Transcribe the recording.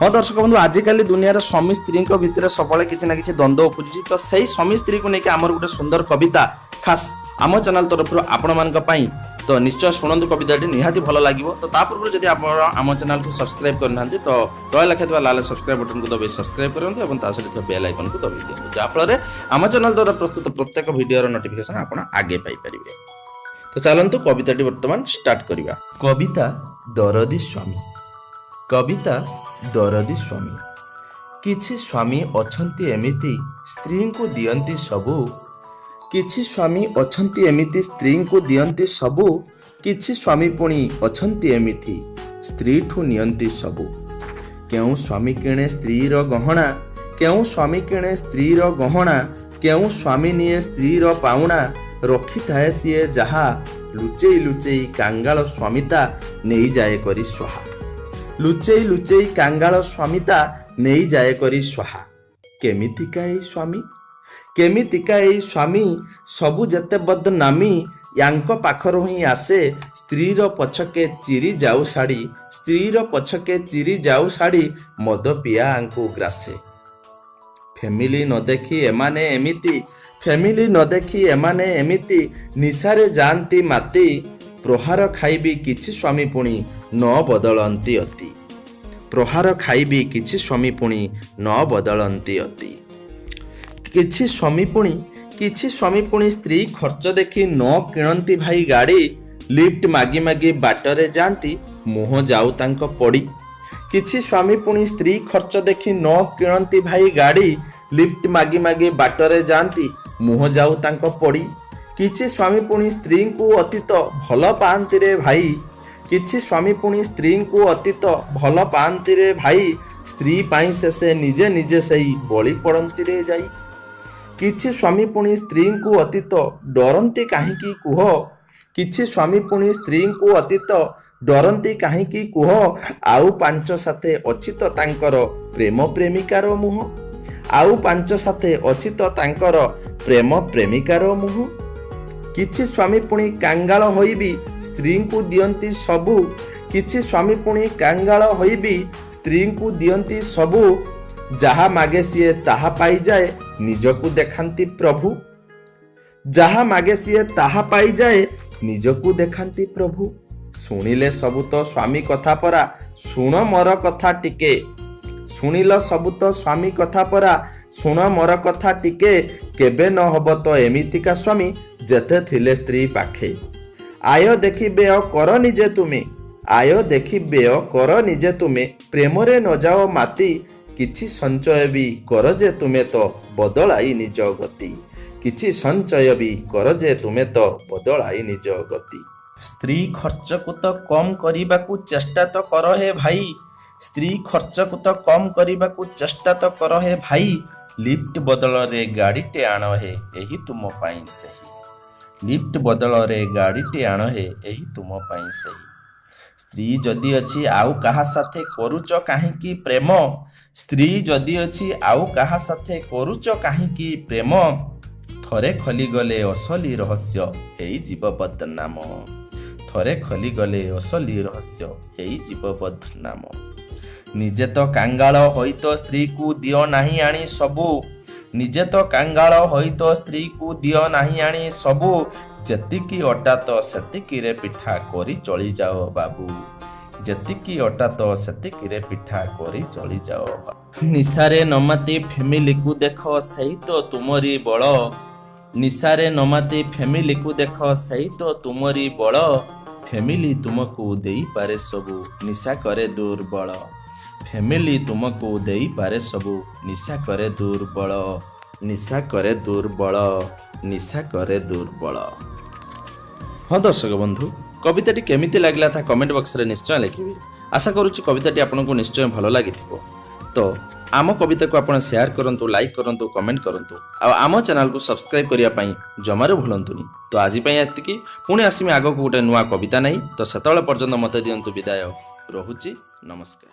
ହଁ ଦର୍ଶକ ବନ୍ଧୁ, ଆଜିକାଲି ଦୁନିଆରେ ସ୍ୱାମୀ ସ୍ତ୍ରୀଙ୍କ ଭିତରେ ସବୁବେଳେ କିଛି ନା କିଛି ଦ୍ୱନ୍ଦ୍ୱ ଉପୁଜୁଛି। ତ ସେଇ ସ୍ୱାମୀ ସ୍ତ୍ରୀକୁ ନେଇକି ଆମର ଗୋଟେ ସୁନ୍ଦର କବିତା ଖାସ୍ ଆମ ଚ୍ୟାନେଲ ତରଫରୁ ଆପଣମାନଙ୍କ ପାଇଁ। ତ ନିଶ୍ଚୟ ଶୁଣନ୍ତୁ, କବିତାଟି ନିହାତି ଭଲ ଲାଗିବ। ତ ତା ପୂର୍ବରୁ ଯଦି ଆପଣ ଆମ ଚ୍ୟାନେଲକୁ ସବସ୍କ୍ରାଇବ୍ କରିନାହାନ୍ତି, ତ ତଳେ ଲେଖାଥିବା ଲାଲ ସବସ୍କ୍ରାଇବ୍ ବଟନକୁ ଦବାଇ ସବସ୍କ୍ରାଇବ୍ କରନ୍ତୁ ଏବଂ ତା ସହିତ ଥିବା ବେଲ୍ ଆଇକନକୁ ଦବାଇ ଦିଅନ୍ତୁ, ଯାହାଫଳରେ ଆମ ଚ୍ୟାନେଲ ଦ୍ୱାରା ପ୍ରସ୍ତୁତ ପ୍ରତ୍ୟେକ ଭିଡ଼ିଓର ନୋଟିଫିକେସନ୍ ଆପଣ ଆଗେ ପାଇପାରିବେ। ତ ଚାଲନ୍ତୁ, କବିତାଟି ବର୍ତ୍ତମାନ ଷ୍ଟାର୍ଟ କରିବା। କବିତା ଦରଦୀ ସ୍ୱାମୀ। କବିତା ଦରଦୀ ସ୍ୱାମୀ। କିଛି ସ୍ୱାମୀ ଅଛନ୍ତି ଏମିତି, ସ୍ତ୍ରୀଙ୍କୁ ଦିଅନ୍ତି ସବୁ। କିଛି ସ୍ୱାମୀ ଅଛନ୍ତି ଏମିତି, ସ୍ତ୍ରୀଙ୍କୁ ଦିଅନ୍ତି ସବୁ। କିଛି ସ୍ୱାମୀ ପୁଣି ଅଛନ୍ତି ଏମିତି, ସ୍ତ୍ରୀଠୁ ନିଅନ୍ତି ସବୁ। କେଉଁ ସ୍ୱାମୀ କିଣେ ସ୍ତ୍ରୀର ଗହଣା, କେଉଁ ସ୍ୱାମୀ କିଣେ ସ୍ତ୍ରୀର ଗହଣା, କେଉଁ ସ୍ୱାମୀ ନିଏ ସ୍ତ୍ରୀର ପାଉଣା। ରଖିଥାଏ ସିଏ ଯାହା, ଲୁଚେଇ ଲୁଚେଇ କାଙ୍ଗାଳ ସ୍ୱାମୀ ତା ନେଇଯାଏ କରି ସ୍ୱାହା। ଲୁଚେଇ ଲୁଚେଇ କାଙ୍ଗାଳ ସ୍ୱାମୀ ତା ନେଇଯାଏ କରି ସ୍ୱାହା। କେମିତିକା ଏଇ ସ୍ୱାମୀ, କେମିତିକା ଏଇ ସ୍ୱାମୀ, ସବୁ ଯେତେ ବଦନାମୀ ୟାଙ୍କ ପାଖରୁ ହିଁ ଆସେ। ସ୍ତ୍ରୀର ପଛକେ ଚିରି ଯାଉ ଶାଢ଼ୀ, ସ୍ତ୍ରୀର ପଛକେ ଚିରି ଯାଉ ଶାଢ଼ୀ, ମଦ ପିଆ ଆଙ୍କୁ ଗ୍ରାସେ। ଫ୍ୟାମିଲି ନ ଦେଖି ଏମାନେ ଏମିତି, ଫ୍ୟାମିଲି ନ ଦେଖି ଏମାନେ ଏମିତି, ନିଶାରେ ଯାଆନ୍ତି ମାତି। ପ୍ରହାର ଖାଇବି କିଛି ସ୍ୱାମୀ ପୁଣି ନ ବଦଳନ୍ତି ଅତି। ପ୍ରହାର ଖାଇବି କିଛି ସ୍ୱାମୀ ପୁଣି ନ ବଦଳନ୍ତି ଅତି। କିଛି ସ୍ୱାମୀ ପୁଣି ସ୍ତ୍ରୀ ଖର୍ଚ୍ଚ ଦେଖି ନ କିଣନ୍ତି ଭାଇ ଗାଡ଼ି। ଲିଫ୍ଟ ମାଗି ମାଗି ବାଟରେ ଯାଆନ୍ତି, ମୁହଁ ଯାଉ ତାଙ୍କ ପଡ଼ି। କିଛି ସ୍ୱାମୀ ପୁଣି ସ୍ତ୍ରୀ ଖର୍ଚ୍ଚ ଦେଖି ନ କିଣନ୍ତି ଭାଇ ଗାଡ଼ି। ଲିଫ୍ଟ ମାଗି ମାଗି ବାଟରେ ଯାଆନ୍ତି, ମୁହଁ ଯାଉ ତାଙ୍କ ପଡ଼ି। କିଛି ସ୍ୱାମୀ ପୁଣି ସ୍ତ୍ରୀଙ୍କୁ ଅତି ତ ଭଲ ପାଆନ୍ତି ରେ ଭାଇ। କିଛି ସ୍ୱାମୀ ପୁଣି ସ୍ତ୍ରୀଙ୍କୁ ଅତି ତ ଭଲ ପାଆନ୍ତି ରେ ଭାଇ। ସ୍ତ୍ରୀ ପାଇଁ ଶେଷେ ନିଜେ ନିଜେ ସେଇ ବଳି ପଡ଼ନ୍ତି ରେ ଯାଇ। କିଛି ସ୍ୱାମୀ ପୁଣି ସ୍ତ୍ରୀଙ୍କୁ ଅତି ତ ଡରନ୍ତି କାହିଁକି କୁହ? କିଛି ସ୍ୱାମୀ ପୁଣି ସ୍ତ୍ରୀଙ୍କୁ ଅତି ତ ଡରନ୍ତି କାହିଁକି କୁହ? ଆଉ ପାଞ୍ଚ ସାଥେ ଅଛି ତ ତାଙ୍କର ପ୍ରେମ ପ୍ରେମିକାର ମୁହଁ। ଆଉ ପାଞ୍ଚ ସାଥେ ଅଛି ତ ତାଙ୍କର ପ୍ରେମ ପ୍ରେମିକାର ମୁହଁ। କିଛି ସ୍ୱାମୀ ପୁଣି କାଙ୍ଗାଳ ହୋଇବି ସ୍ତ୍ରୀଙ୍କୁ ଦିଅନ୍ତି ସବୁ। କିଛି ସ୍ୱାମୀ ପୁଣି କାଙ୍ଗାଳ ହୋଇବି ସ୍ତ୍ରୀଙ୍କୁ ଦିଅନ୍ତି ସବୁ। ଯାହା ମାଗେ ସିଏ ତାହା ପାଇଯାଏ, ନିଜକୁ ଦେଖାନ୍ତି ପ୍ରଭୁ। ଯାହା ମାଗେ ସିଏ ତାହା ପାଇଯାଏ, ନିଜକୁ ଦେଖାନ୍ତି ପ୍ରଭୁ। ଶୁଣିଲେ ସବୁ ତ ସ୍ୱାମୀ କଥା ପରା, ଶୁଣ ମୋର କଥା ଟିକେ। ଶୁଣିଲ ସବୁ ତ ସ୍ୱାମୀ କଥା ପରା, ଶୁଣ ମୋର କଥା ଟିକେ। କେବେ ନ ହବ ତ ଏମିତିକା ସ୍ୱାମୀ, ଯେତେ ଥିଲେ ସ୍ତ୍ରୀ ପାଖେ। ଆୟ ଦେଖି ବ୍ୟୟ କର ନିଜେ ତୁମେ, ଆୟ ଦେଖି ବ୍ୟୟ କର ନିଜେ ତୁମେ, ପ୍ରେମରେ ନ ଯାଅ ମାତି। କିଛି ସଞ୍ଚୟ ବି କର ଯେ ତୁମେ ତ ବଦଳାଇ ନିଜ ଗତି। କିଛି ସଞ୍ଚୟ ବି କର ଯେ ତୁମେ ତ ବଦଳାଇ ନିଜ ଗତି। ସ୍ତ୍ରୀ ଖର୍ଚ୍ଚକୁ ତ କମ୍ କରିବାକୁ ଚେଷ୍ଟା ତ କର ହେ ଭାଇ। ସ୍ତ୍ରୀ ଖର୍ଚ୍ଚକୁ ତ କମ୍ କରିବାକୁ ଚେଷ୍ଟା ତ କର ହେ ଭାଇ। ଲିଫ୍ଟ ବଦଳରେ ଗାଡ଼ିଟେ ଆଣ ହେ, ଏହି ତୁମ ପାଇଁ ସେହି। ଲିଫ୍ଟ ବଦଳରେ ଗାଡ଼ିଟେ ଆଣ ହେ, ଏହି ତୁମ ପାଇଁ ସେହି। ସ୍ତ୍ରୀ ଯଦି ଅଛି ଆଉ କାହା ସାଥେ, କରୁଛ କାହିଁକି ପ୍ରେମ? ସ୍ତ୍ରୀ ଯଦି ଅଛି ଆଉ କାହା ସାଥେ, କରୁଛ କାହିଁକି ପ୍ରେମ? ଥରେ ଖୋଲିଗଲେ ଅସଲି ରହସ୍ୟ, ହେଇଯିବ ବଦନାମ। ଥରେ ଖୋଲିଗଲେ ଅସଲି ରହସ୍ୟ, ହେଇଯିବ ବଦନାମ। ନିଜେ ତ କାଙ୍ଗାଳ ହୋଇତ ସ୍ତ୍ରୀକୁ ଦିଅ ନାହିଁ ଆଣି ସବୁ। ନିଜେ ତ କାଙ୍ଗାଳ ହୋଇତ ସ୍ତ୍ରୀକୁ ଦିଅ ନାହିଁ ଆଣି ସବୁ। ଯେତିକି ଅଟା ତ ସେତିକିରେ ପିଠା କରି ଚଳିଯାଅ ବାବୁ। ଯେତିକି ଅଟା ତ ସେତିକିରେ ପିଠା କରି ଚଳିଯାଅ ବାବୁ। ନିଶାରେ ନମାତି ଫ୍ୟାମିଲିକୁ ଦେଖ, ସେଇ ତ ତୁମରି ବଳ। ନିଶାରେ ନମାତି ଫ୍ୟାମିଲିକୁ ଦେଖ, ସେଇ ତ ତୁମରି ବଳ। ଫ୍ୟାମିଲି ତୁମକୁ ଦେଇପାରେ ସବୁ, ନିଶା କରେ ଦୁର୍ବଳ। ଫ୍ୟାମିଲି ତୁମକୁ ଦେଇପାରେ ସବୁ, ନିଶା କରେ ଦୁର୍ବଳ। ନିଶା କରେ ଦୁର୍ବଳ, ନିଶା କରେ ଦୁର୍ବଳ। ହଁ ଦର୍ଶକ ବନ୍ଧୁ, କବିତାଟି କେମିତି ଲାଗିଲା ତାହା କମେଣ୍ଟ ବକ୍ସରେ ନିଶ୍ଚୟ ଲେଖିବେ। ଆଶା କରୁଛି କବିତାଟି ଆପଣଙ୍କୁ ନିଶ୍ଚୟ ଭଲ ଲାଗିଥିବ। ତ ଆମ କବିତାକୁ ଆପଣ ସେୟାର କରନ୍ତୁ, ଲାଇକ୍ କରନ୍ତୁ, କମେଣ୍ଟ କରନ୍ତୁ ଆଉ ଆମ ଚ୍ୟାନେଲକୁ ସବସ୍କ୍ରାଇବ୍ କରିବା ପାଇଁ ଜମାରୁ ଭୁଲନ୍ତୁନି। ତ ଆଜି ପାଇଁ ଏତିକି। ପୁଣି ଆସିବି ଆଗକୁ ଗୋଟେ ନୂଆ କବିତା ନେଇ। ତ ସେତେବେଳେ ପର୍ଯ୍ୟନ୍ତ ମୋତେ ଦିଅନ୍ତୁ ବିଦାୟ। ରହୁଛି, ନମସ୍କାର।